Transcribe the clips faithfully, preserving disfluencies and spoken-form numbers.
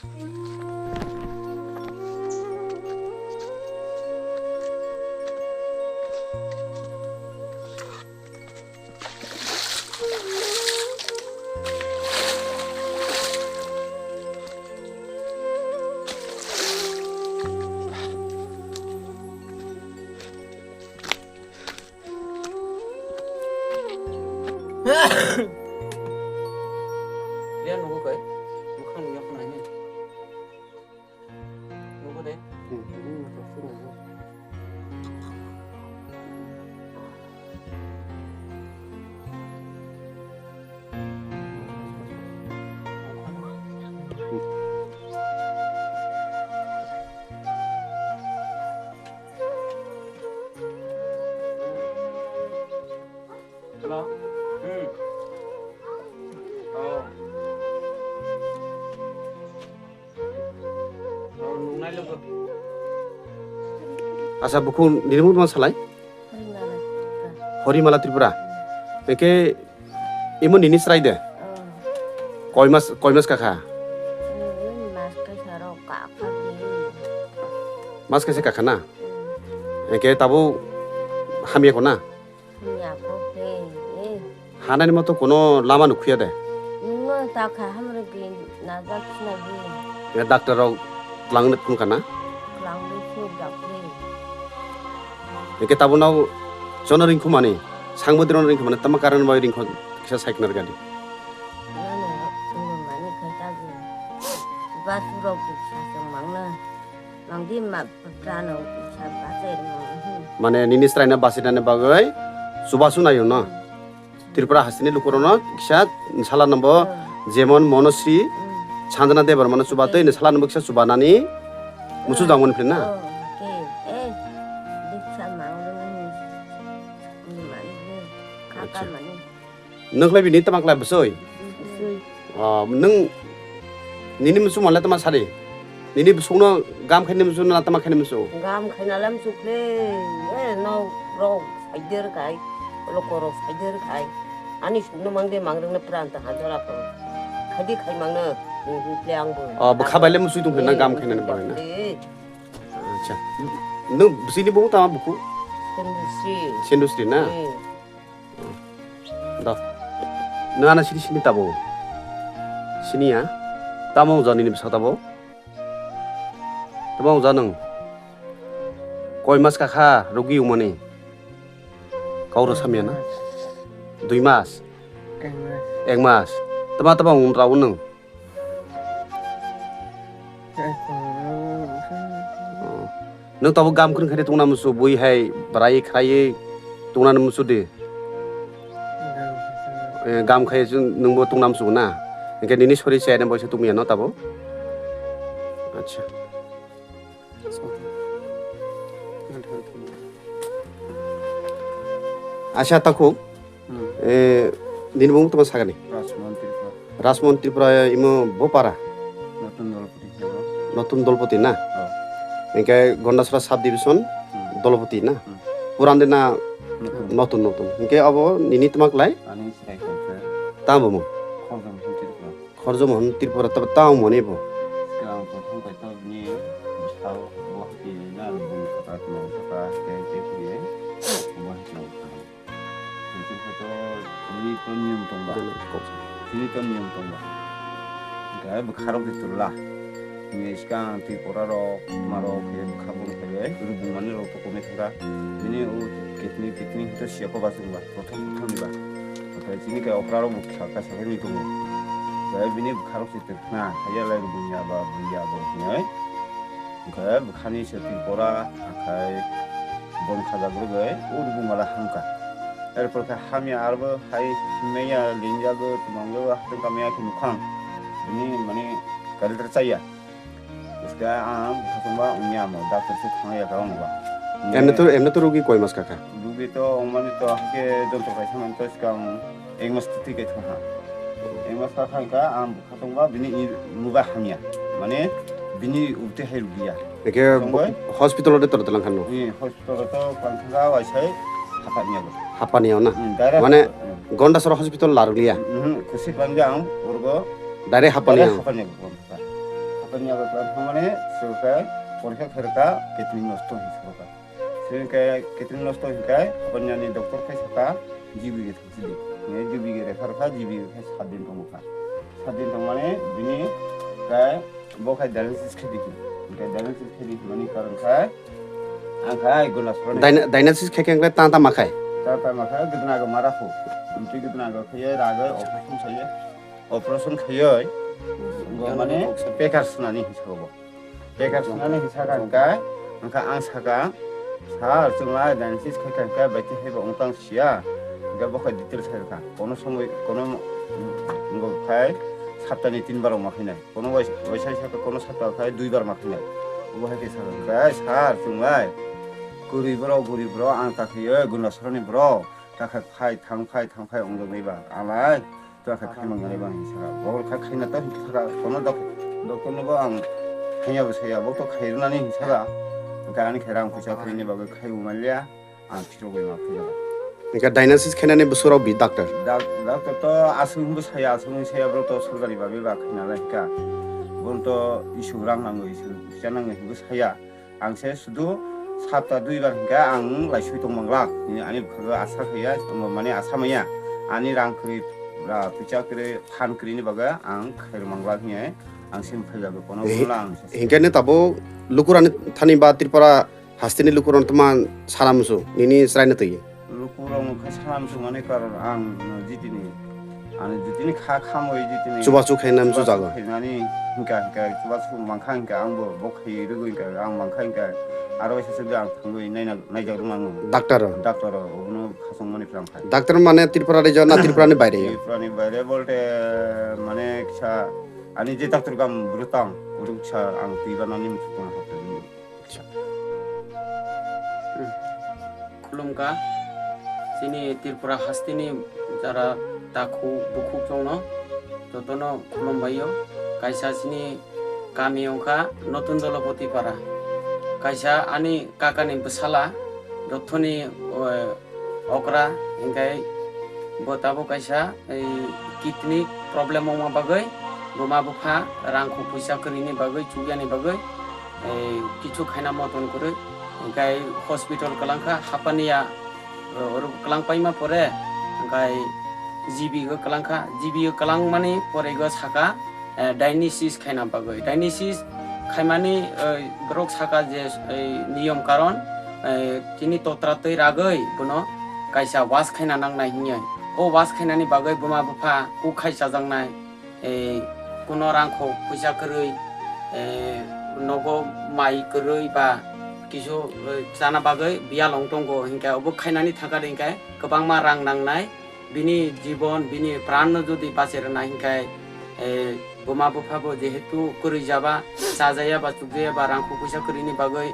Dia nunggu kai, bukan nunggu nanya. Nunggu deh. Hello. Hmm. Oh. Oh, nungnai logo. Asa buku nini mung tongma salai? Horimala Tripura. Horimala Tripura. Eke imo nini srai de? Oh. Koi mas, koi mas kakha? Hmm, mas kaisa rok kakha de. Mas kaisa kakha na? Hmm. Eke tabo hamya ko na? Hamya ko he, eh. Hanani moto kono lama nukhuya de? Nungno ta kha hamrwgwi najak sinagwi. Ya, doctor rok twlang phun kana? Twlangwi phun dakle. Eke tabuk no jono ringkhumani, sangbo dino ringkhumani, tama karon bai ringkho kisa saiknar gadi. Nano tungmani khai tabu. Basurok buksa chwng mangna. Mangdi ma brano buksa bachai mangna. Mane nini sraina basinani bagwi chubasu nayo no. Tripura hasteni lukurokno kisa sala nambo, hmm, jemon Monosri, hmm, Sanjana Debbarmano chubatwi, hmm, sala nambo kisa chubanani musu, hmm, jangmani philna. Oh, okay. Eh, diksa mangmani, mani, kaka, acha, mani. Nwng khlai bini tama khlai bwswi? Bwswi. Oh, nwng nini musu mole tama sari? Nini bwswkno gam khaini musu na tama khaini musu? Gam khaina lam chukle, eh, no rok saider kai, loko rok saider kai. Ani sukno mangde mangrwngno pran ta ha jora ko. Khadi khai mangno, hmm, hmm, ple ang bo. Oh, bo khabai le musu tong na, eh, gam khaina ni bagwi na. Eh. Acha. Nwng bwswini buku tama buku? Sendusri. Sendusri na? Eh. Do. Nwng ano sini sini tabo. Sini ya. Tamo jani ni bwsa tabo. Tamo janang. Koi mas kakha rugi umani. Kau ro samya na. Dui mas. Ek mas. Ek mas. Tama tama um rau nwng. Oh. Nwng tabuk gam kwrwng khaini tongna musu, bui hai bwrai khlaiwi tongna musu di. Eh, gam khai nwngbo tongna musu na. Hinkhe nini sori chayani boisa tongmiyano tabuk. Acha. Acha takhuk. Hmm. Eh, nini bumung tongma sagani? Rajmohan Tripura. Rajmohan Tripura imo bo para? Notun Dolpati. Notun Dolpati na? Oh. Hinkhe Gondasora sub division, hmm, Dolpati na? Hmm. Puran de na? Notun. Notun, notun. Hinkhe abo nini tma klai? Ani Sraikon se. Tamo mo? Khorjom Tripura. Khorjomohon Tripura ta, ta moni bo. Swkang prothom kaisa bini bwsao bo hati na bung kata tong kata ke ke ke bo hati tong kata. Hingke to bini to niyom tong ba. Bini to niyom tong ba. Hingke bwkha rok de turla. Hingke swkang Tripura rok ma rok ke bwkha bung ke rubung mani rok to komik kha. Bini o kidney kidney hingke siya ko ba sung ba. Prothom prothom ni ba. Okai chini ke okra rok bwkha kasa ke ni tongo. Jai bini bwkha rok se Khna, haiya lai rw bunya ba, buya bo hinoi. Hwnkhe bwkhani se Tripura, hakhai bom khajak rwgwi, o rw bumala hamkha. Erpor khe hamya arbo hai hinmaya, linjago, tumanglo, hatong kamya khe nukhang. Bini mani kalitar chaya. Bwskhe ang bwkha tongba wngya mo, doctor se thangya kha wngba. Emne to, emne to rugi koi mas kakha? Rugi to wngmani to hakhe jontro kaisa man to swkang ek mas twi kai thangkha. Ek mas kakha wngkha ang Khatungba bini i muga hamya. Mane bini uti hai rugiya. Eke Tongbai? Hospital ode tor telang khanno. Ni hospital to pangkha waisai hapanya bo. Hapanya na. Hmm, direct. Mane Hmm. Gondasora hospital laruglia. Hmm, kusi pangja ang urgo. Direct hapanya. Direct hapanya bo. Kanya ba klan thangmani sukha porikha khairokha kidney nosto hin sukha. Sukha kidney nosto hinkai kanyani doctor khai saka G B ge thangsi di. Ne G B ge refer kha, G B ge khai sat din tongkha. Sat din tongmani bini kai bo khai dialysis khai dikhi. Hinkai dialysis khai dikhi mani karon khai ang khai gula sroni. Dyna-, dialysis khai khe ta ta ma khai? Ta ta ma khai gidna go mara khu. Umti gidna go khai ragai operation khai. Operation khaioi, bo mane packer swnani hinwi saka bo. Packer swnani hinwi saka hwnkhe, hwnkhe ang saka, "Sir, chwng lai dialysis khai kha hwnkhe baiti hai bo wng tang siya." Hwnkhe bo khe detail sai rwkha. Kono somoi, kono wngkha khai saptani tin bar ma khainai. Kono wai-, waisa saka kono sapta khai dui bar ma khainai. Bo hai khe saka hwnkhe, "Sir, chwng lai kwrwi borok, gurib borok, ang ta khaioi, guna soroni borok." Ta kha khai thang khai thang khai wng nai ba. Alai. Ta kha khai mang nai ba hinwi saka. Bo kha khaina ta hinwi saka. Kono dok-, doctor no bo ang khaiya bo saya. Bo to khai rwnani hinwi saka. Hwnkhe ani khai rang puisa khaini bagwi khai bo manliya. Ang phirogwi ma phaiya. Hwnkhe dialysis khainani bwswk rok bi doctor? Dak-, doctor to aswk hinwi saya, aswk hinwi saya, bo to sorkari bagwi ba khaina lai kha. Bo to isu rang nango, isu puisa nango hinwi saya. Ang se sudu sapta dui bar hingke ang laisui tong manglak hini ani bwkhago asa khaiya, mane asa maya. Ani rang kwrwi, ra, puisa kwrwi, phan kwrwini bagwi ang khair manglak hinwi ang se phailago kono Hi-, bola ang se. Hinkhe ne tabo lukurani thani ba Tripura hasteni lukurok tama sana musu nini sraina twi. Lukurok khe sana musu mani karon ang jitini, ani jitini kha khamwi jitini. Chubachu khaina musu chubachu jago. Khainani hingka hingka chubachu mangkha hingka ang bo, bo khai rwgwi hingka ang mangkha hingka aro waisa se ang thangwi naina, naijak rwmani. Doctor o? Doctor o, obono khasong mani phrang khai. Doctor mane Tripura rajyo na Tripura ni baire yo? Tripura ni baire bolte mane kisa ani je doctor gam bwrwtang, bwrwksa ang twi banani muchuk tong. Khulumkha, chini Tripura hasteni jara takhuk bukhuk chongno jotono khulumbaio. Kaisa chini kami wngkha Notun Dolopoti Para. Kaisa ani kakani bwsala jothoni, eh, okra, hinkhe bo tabuk kaisa, ei, kidney problem wngma bagwi, buma bupha rang khuk puisa kwrwini bagwi, chukyani bagwi, ei, kichu khaina moton kwrwi, hinkhe hospital kwlangkha, hapaniya, eh, oro kwlangpaima pore, hinkhe G B o kwlangkha, G B o kwlangmani pore go saka, eh, dialysis khaina bagwi. Dialysis khaimani, eh, borok saka je, eh, niyom karon, eh, tini totra twi ragwi bono kaisa wash khaina nangnai hinwi. O wash khainani bagwi buma bupha kuk khai chajaknai, eh, kuno rang khuk puisa kwrwi, eh, nogo mai kwrwi ba kisu, eh, chana bagwi biyal wng tongo hinkhe obo khainani thangkar hinkhe kwbangma rang nangnai. Bini jibon, bini pran no jodi bachi rwna hinkhe, eh, buma bupha bo jehetu kwrwi jaba, chajaya ba chukjaya ba rang khuk puisa kwrwini bagwi,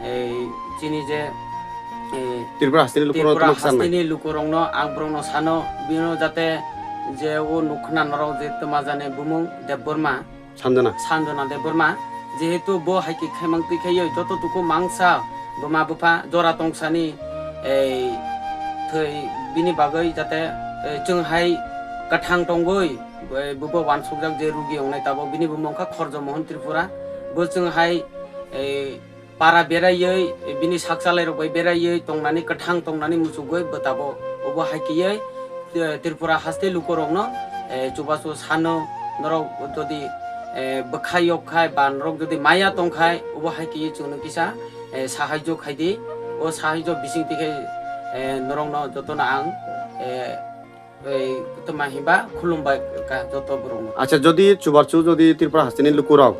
eh, chini je, eh, Tripura hasteni lukurok Tripura tama kisa nai. Hasteni lukurokno ang borokno sano, bino jate je o nukna norok je tma jani bumung Debbarma, Sanjana. Sanjana Debbarma, jehetu bo hai khe khaimang twi khaiyo, joto tuku mangsa buma bupha jora tongsani, ei, thwi bini bagwi jate, eh, chwng hai kwthang tongwi, eh, bubo wansukjak je rugi wngnai tabuk bini bumung wngkha Khorjo Mohon Tripura, bo chwng hai, eh, para beraiwi, bini sak chalairok bai beraiwi tongnani, kwthang tongnani muchugwi bwtabo. Obo hai khe, eh, Tripura haste lukurokno, eh, chubachu sano norok jodi, eh, bwkhai yok khai ba norok jodi maya tong khai, obo hai khe chwngno kisa, eh, sahajyo khai di. O sahajyo bising twi khe, eh, norokno jotono ang, eh, Ei, tma himba khulumbai ka joto borokno. Acha, jodi chubachu jodi Tripura hasteni lukurok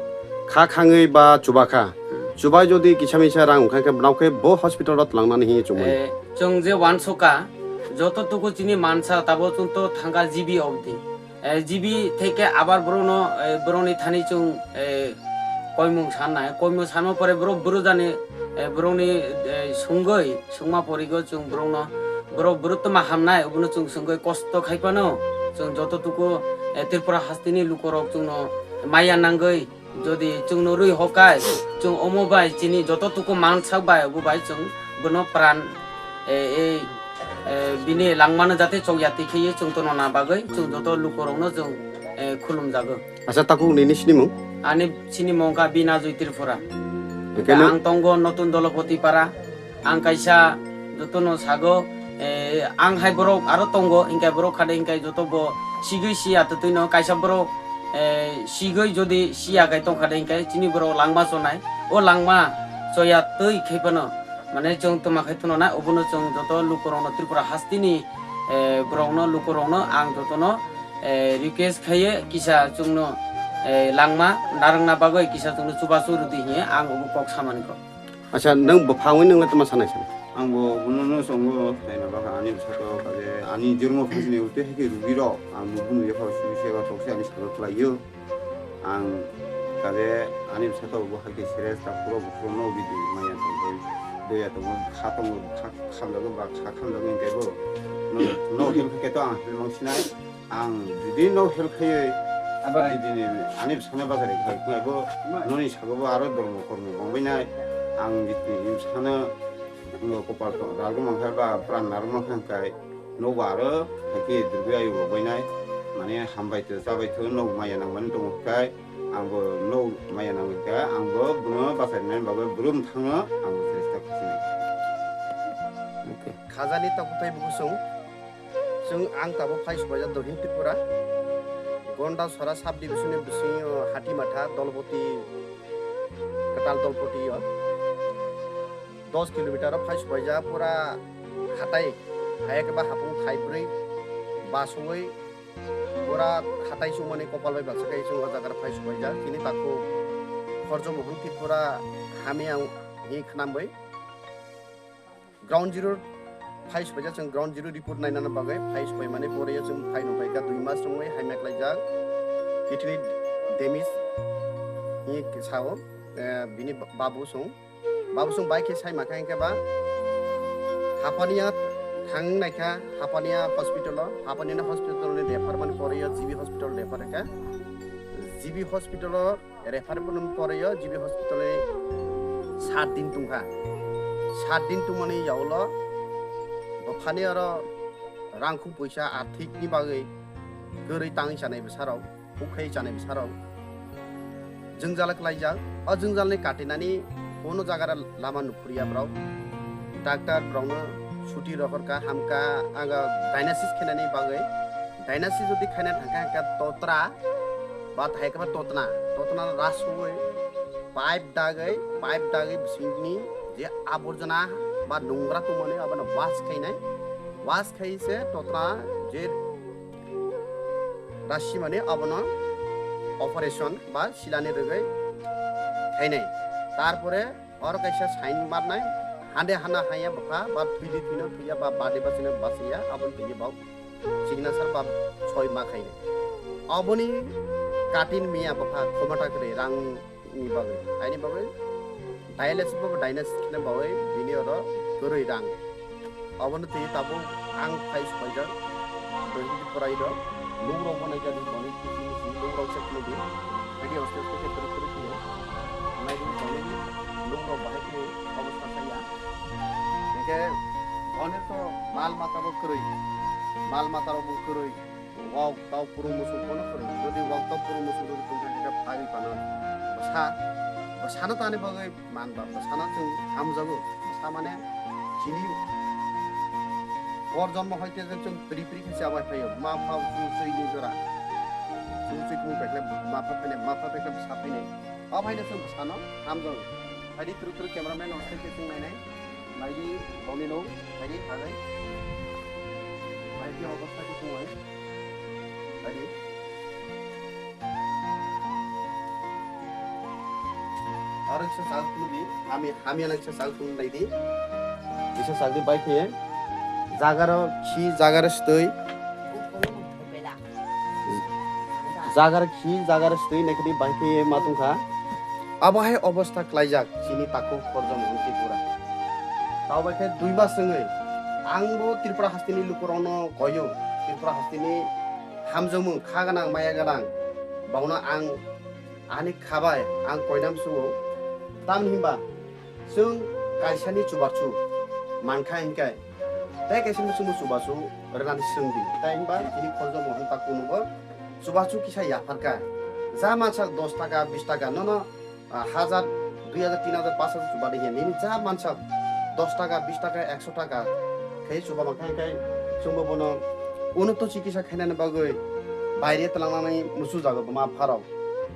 kha khangwi ba chuba kha, chubai jodi kisa misa rang wngkha khe bwnao khe bo hospital o twlangnani hinwi chumui. Eh, chwng je wansukha, joto tuku chini mansa tabo chwng to thangkha G B obdi. Eh, G B theke abar borokno, eh, borokni thani chwng, eh, koimung sannai. Koimung sanma pore borok bwrwjani, eh, borokni, eh, sungwi, sungma porigo chwng borokno, borok bwrwtwma hamnai, obono chwng sungwi kosto khai phano, chwng joto tuku, eh, Tripura hasteni lukorok chwngno maya nangwi, jodi chwngno rwi hokai, chwng omo bai chini joto tuku mansak bai, obo bai chwng bono pran, eh, eh, eh, bini langmano jate chokya twi khaiwi chwng tonona bagwi, chwng joto lukorokno chwng, eh, khulumjago. Acha, takhuk nini sinimung? Ani sini mungkha Bina Joy Tripura. Hingke ang tongo Notun Dolopoti Para. Ang kaisa jotono sago, eh, ang hai borok aro tongo, hingke borok khade hingke joto bo sigwi siya twtwino kaisa borok, eh, sigwi jodi siya kai tongkhade hingke chini borok langma chonai. O langma choya twi khaiphano, mane chwng twma khai twnonai, obono chwng joto lukurokno Tripura hasteni, eh, borokno, lukurokno ang jotono, eh, request khaiyo kisa chwngno, eh, langma narwkna bagwi kisa chwngno chubachu rwdi hiye ang obo kok samani kok. Acha, nwng bwphangwi nwngla tama sanai sana? Ang bo bono no songo, taina baka ani bwsako kaje ani jormo phangchini utwi hai khe rugi rok ang nukgo nukya phano simi se ba tokse ani salo khlaiyo. Ang kaje ani bwsako bo hai khe serious ta phuro buphuro no bidi maya tongwi doya tongo kha tongo kha khamjago ba kha khamjago hingke bo no no help khe to ang help mang sinai. Ang jodi no help khaiwi, aba jodi ni ani bwsano bajari khai khwlai bo, noni sago bo aro dormo kormo bangbai nai. Ang jodi ni bwsano kopal to ralgo mankha ba pran narwk mankha hwnkhe, nobo aro hakhe dirgwi ayu rok bai nai. Mane hambai to chabai to no maya nangmani tongo khai, ang bo no maya nangwi kha, ang bo bono bachai nani bagwi brum thangno ang bo chesta khasinai. Khajani takutai bukusung. Chwng ang tabuk phai subaijak Dohin Tripura, Gondasora sub division ni bisingo Hatimatha Dolpoti, Kwtal Dolpoti o dos kilometer o phai subaijak pura hatai, haya khe ba hapung thai bwrwi basui pura hatai chumani kopal bai baksa khe chwng o jaga phai subaijak. Chini takhuk Khorjo Mohon Tripura hamya hi khnamwi. Ground zero phai supaijak, chwng ground zero report nainani bagwi phai supaimani pore chwng phai nung phaikha dui mas romwi hai meklaijak kidney damage hinwi sao, eh, bini ba-, babu song. Babu song bai khe sai mankha hinkhe ba Hapania thang naikha Hapania hospital o, Hapania hospital ni refer mani pore G B hospital refer kha. G B hospital o refer phano pore o G B hospital ni sat din tongkha. Sat din tongmani yaulo bwphani oro rangkhung puisa arthik ni bagwi kwrwi tangwi chanai bwsarok, bukhai chanai bwsarok jwngjal khlaijak. O jwngjal ni katinani kono jaga lama nukhurya borok. Doctor borokno suti rohorkha, hamkha, aga dialysis khenani bagwi. Dialysis jodi khaina thangkha, hwnkhe totra ba thai khe ba totna, totna rasugwi pipe dagwi, pipe dagwi bisingni je aborjona ba nungra tongmani abono wash khainai. Wash khai se totna je rasimani abono operation ba silani rwgwi khainai. Tarpore oro kaisa sign marnai, hande hana haya bwkha ba thwidi thwino thwiya ba bade bachino bachaya, aboni twi bau signature ba soi ma khainai. Aboni katin miya bwkha khomata kwrwi rang ni bagwi, aini bagwi dialysis bo dialysis khe bagwi bini oro kwrwi rang. Obono twi tabuk ang phai supaijak, doi hwnwi porai do, lukrok bo naikha di, toni kisi misi lukrok se khuludi, video aste aste khe kwrwi kwrwi khe nai di, toni lukrok bahai khe obostha saya. Hingkhe onek to mal mata bo kwrwi, mal mata rok bo kwrwi. Wak tau purung musu kono kwrwi. Jodi wak tau purung musu jodi tongkha khe phagwi phano bwsa, bwsano tani bagwi man ba, bwsano chwng hamjago. Bwsa mane chini por jonmo hoite je chwng pri pri khe chabai phaio. Ma pha chu chwi ni jora. Chu chwi kung pekle ma pha phene, ma pha pekle bwsa phene. O phaino chwng bwsano hamjago. Phaidi twrwk twrwk cameraman o se khe chwng nainai. Naidi, boni no, naidi, hagai. Naidi, obostha khe chwng nai. Naidi. Aro kisa chal phunukdi, hami, hamya nang kisa chal phunuk naidi. Kisa chal di bai khe. Jagaro khi, jagaro stoi. Jagar khi, jagar stui naikhe bai khe ma tongkha. Abo hai obostha klaijak chini takhuk Khorjo Mohon Tripura. Tao bai khe dui mas wngwi ang bo Tripura hasteni lukurokno koyo, Tripura hasteni hamjakmung kha gwnang maya gwnang, bono ang ani kha bai ang koinam sugo. Tamni hinba chwng kaisani chubachu mankha hinkhe, tei kaisa muchungno chubachu rwnani swngdi. Tai hinba chini Khorjo Mohon takhuk nugo chubachu kisa yapharkha. cha mansa dos taka, bis taka, nono, ah, hajar, dui hajar, tin hajar, pas hajar chuba di hiya. Nini cha mansa dos taka, bis taka, ekso taka khe chuba mankha khe chwngbo bono unnoto chikitsa khainani bagwi baire twlangnani muchung jago buma pharok.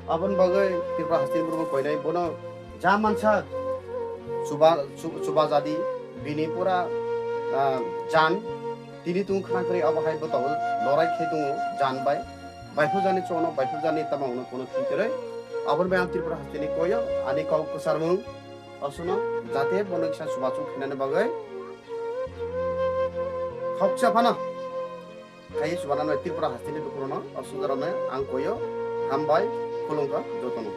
Aboni bagwi Tripura hasteni borok koinai bono ja mansa chuba, chu-, chuba jadi bini pura, ah, jan tini tung khna kwrwi abo hai bwtao lorai khe tongo jan bai. Baiphu jani chono, baiphu jani tamo uno kono thwi kwrwi. Aboni bai ang Tripura hasteni koyo ani kok kwcharmung osono jate bono kisa chubachu khainani bagwi khoksa phano khai chubanani Tripura hasteni lukurokno, o sujarokno ang koyo hambai khulumkha jotono.